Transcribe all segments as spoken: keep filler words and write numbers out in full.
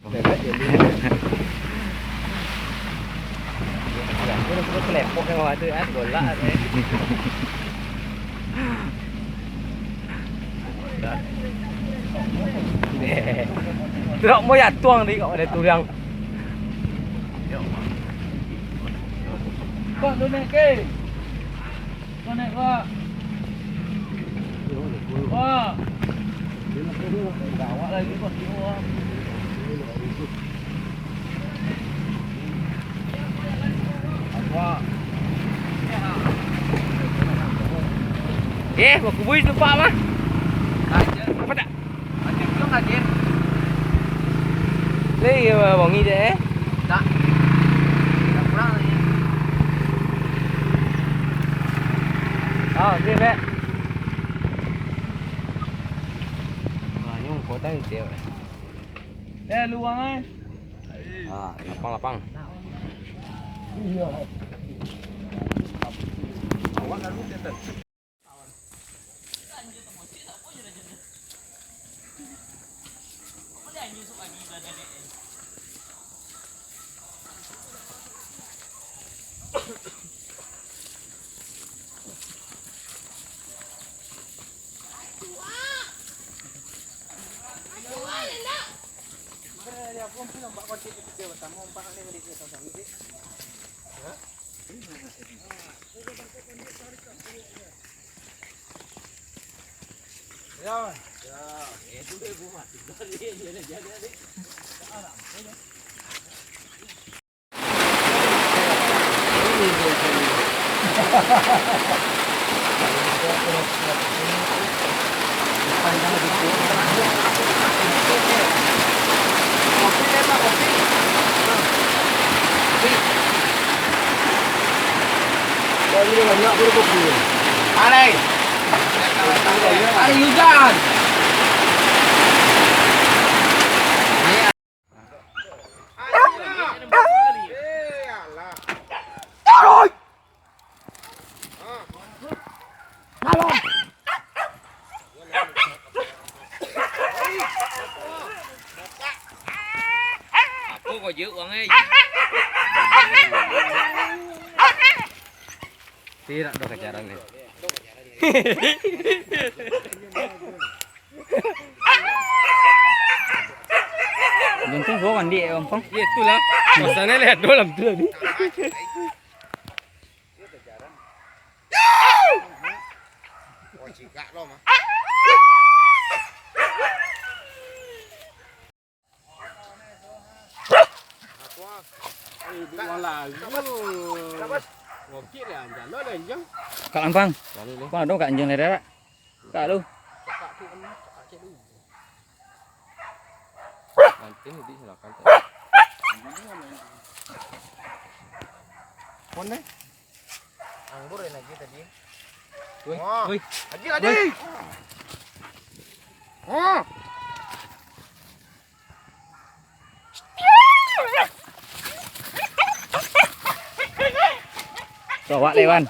Truk mo jatuang di kau ada tulang. Pak, tu naik ke? Kau naik, Pak. Pak. Gawat lagi, Pak. Eh, bakubui setupak mah. Apa tak? Macam tu kan, Din? Lagi, eh, wangi je, eh? Tak. Tak kurang lagi. Oh, oke, Bek. Wah, ini kota ni, Cel. Eh, luang, eh. Ah, lapang, lapang. Iya. Awak lalu, Cel. Alai. Alai hujan. Apo kau juk, Bang, eh? Tidak ada kejaran ni. Untung gua mandi, eh, Ompong. Ya, itulah. Masalahnya lihat dalam tu tadi. Oh, cigak lo, mah. Kak Lampang. Kau ada kak anjing lele, Kak? Kak lu. Nanti ni di silakan. Mana? Anggur yang lagi tadi. Woi, woi. Lagi, lagi. Woi. Oh. Cowok lewan.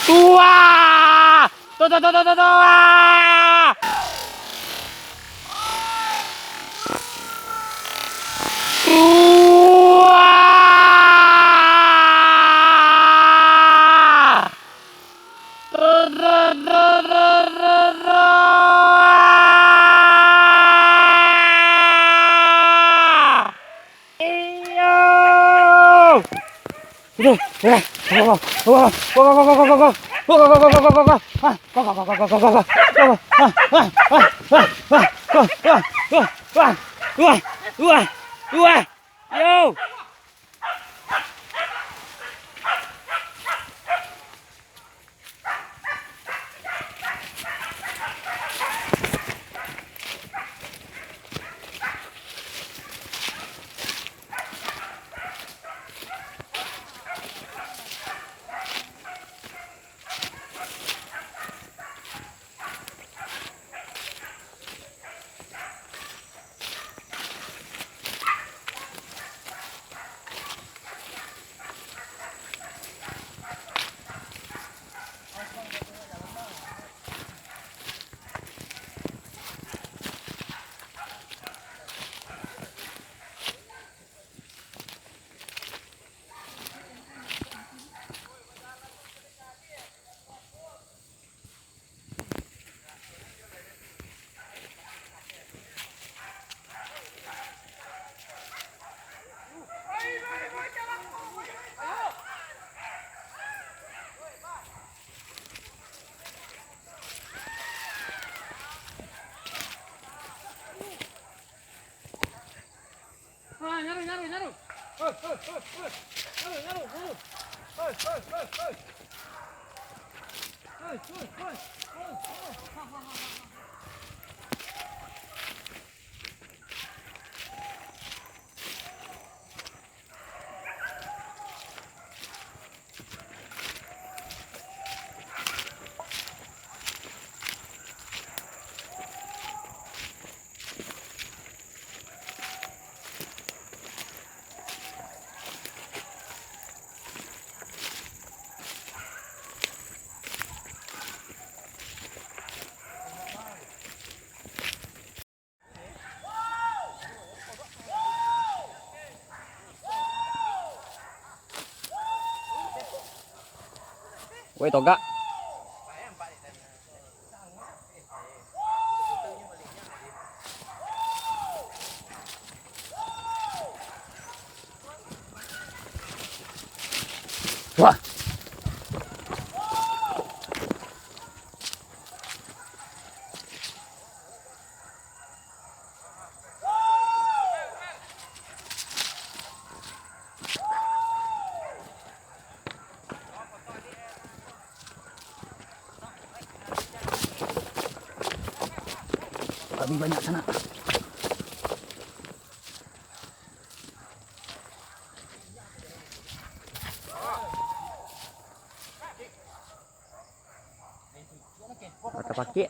Tuah! Tuah, tuah, tuah, tuah, tuah, tuah! Tuah! Iyo! Udah, udah. Wah, wah, wah, wah, wah, wah. Yo. Ah, nyaru, nyaru, nyaru. Hoi, hoi, hoi, hoi. Nyaru, nyaru, nyaru. Hoi, hoi, hoi, hoi. Hoi, hoi, hoi. Hoi, hoi. Ha, ha, ha, ha, ha. Woi, togak. Wah. Babi banyak sanak. Mata pakik.